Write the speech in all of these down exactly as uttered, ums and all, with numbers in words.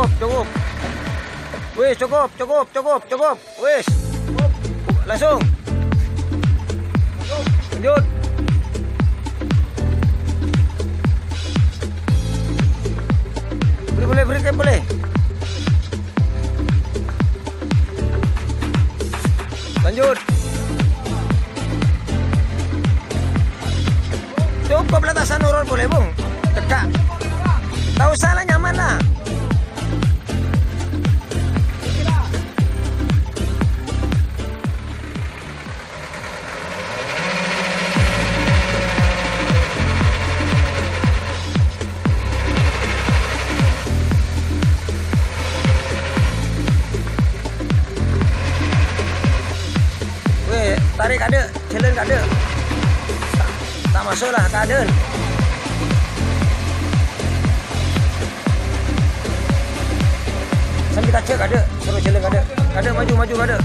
Cukup, cukup. Wis, cukup, cukup, cukup, cukup. Wis. Langsung. Lanjut. Boleh, boleh, boleh, boleh. Lanjut. Cukup lah, ta' osa nurun polè, Bung. Tegak. Ta' osa lah, nyaman lah. Weh, tarèk kaadâ', jhâlân kaadâ'. Ta', ta' maso' la, kaadâ'ân. Sambi tajâ' kaadâ', soro jhâlân kaadâ'. Kaadâ', maju, maju, kaadâ'.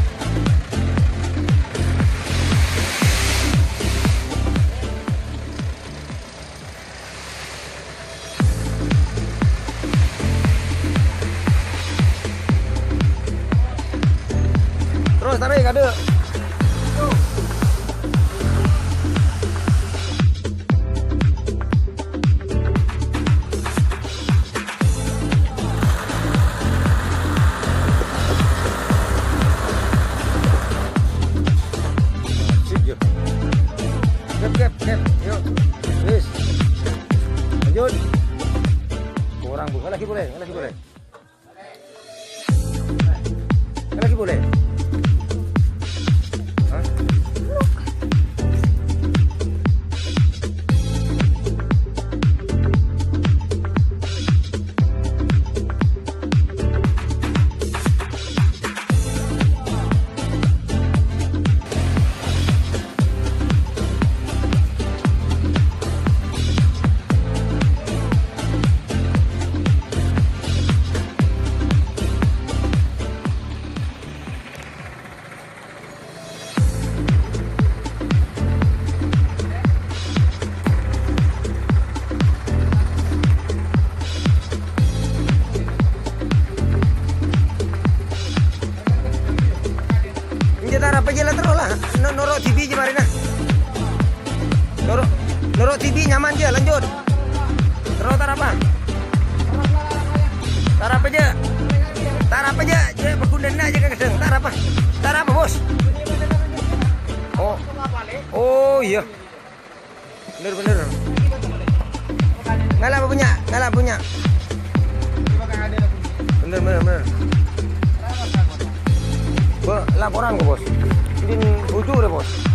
Terros tarèk kaadâ'. Sip, yo. Gep, gep, gep. Yo. Wis. Lanjut. Kurang, Bu. Lagi boleh, lagi boleh. Lagi boleh. Hah? Enjâ' tarapa jhâlân terro la, no-, noro' dhibi' jhâ' marèna. Noro', noro' dhibi' nyaman jhâ', lanjut. Terro tarapa? Tarapa jhâ'? Tarapa jhâ'? Jhâ' pagundhâna jhâ' ka ghâddhâng. Tarapa? Tarapa, Bos? Oh. Oh, iyâ. Bener, bener. Ngala' apa punya? Ngala' punya. Bener, bener, bener. Bâ, laporan kok, Bos. Din bujur ya, Bos.